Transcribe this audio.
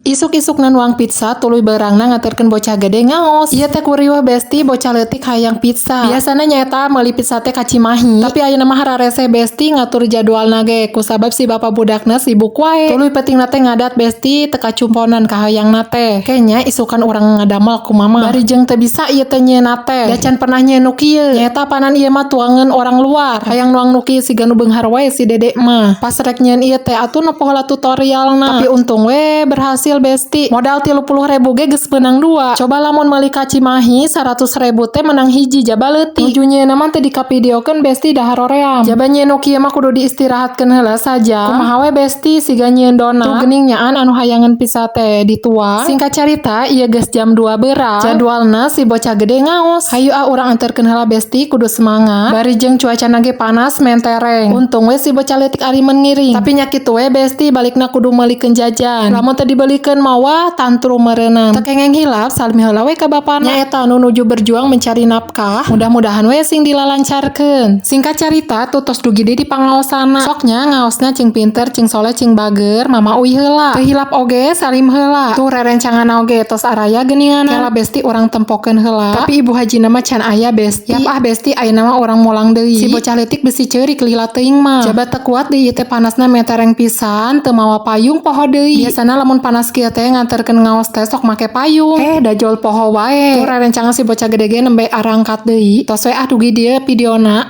Isuk-isukna nuang pizza, tuluy beurangna nganterkeun bocah gede ngaos. Ieu teh kuriweuh, Besti, bocah leutik hayang pizza. Biasana nyaeta meuli pizza teh ka Cimahi. Tapi ayeuna mah hararese, Besti, ngatur jadwalna ge kusabab si bapa budakna sibuk wae. Tuluy peutingna teh ngadat, Besti, teu kacumponan kahayangna teh. Kayaknya isukan urang ngadamel ku Mama. Bari jeung teu bisa ieu teh nyieunna teh. Da can pernah nyieun nu kieu. Nyaeta panan ieu mah tuangan orang luar. Hayang nuang nu kieu siga nu beunghar wae si Dede mah. Pas rek nyieun ieu teh atuh nempo heula tutorialna. Tapi untung we berhasil, Besti. Modal 30.000 ge geus meunang dua. Coba lamun meuli ka Cimahi 100.000 teh menang hiji, jaba leutik. Nuju nyieunna mah teu dikavideokeun, Besti, da haroream. Jaba nyieun nu kieu mah kudu diistirahatkeun heula sajam. Kumaha we, Besti, siga nyieun donat. Tuh geuning nyaan anu hayangeun pizza teh dituang. Singkat carita, ieu geus jam 2 beurang. Jadwalna si bocah gede ngaos. Hayu ah, urang anterkeun heula, Besti, kudu semangat. Bari jeung cuacana ge panas mentereng. Untung we si bocah leutik arimen ngiring. Tapi nya kitu we, Besti, balikna kudu meulikeun jajan. Lamun teu dibelikeun mawa tantrum meureunan. Teu kengeng hilap, salim heula we ka bapana. Nyaeta nu nuju berjuang mencari nafkah. Mudah-mudahan we sing dilalancarkeun. Singkat carita, tuh tos dugi deui di pangaosana. Sok nya ngaosna cing pinter, cing soleh, cing bager, Mama uih heula. Teu hilap oge salim heula. Tuh rerencangan oge tos araya geuningan. Kela, Besti, urang tempokeun heula. Tapi ibu hajina mah can aya, Besti. Yap ah, Besti, ayeuna mah urang mulang deui. Si bocah leutik bisi ceurik lila teuing mah. Jaba teu kuat deui ieu teh, panasna metereng pisan, teu mawa payung poho deui. Biasana lamun panas kieu teh nganterkeun ngaos teh sok make payung. Eh, dajol poho wae. Tuh rerencangan si bocah gede ge nembe arangkat deui. Tos we ah dugi dieu videona.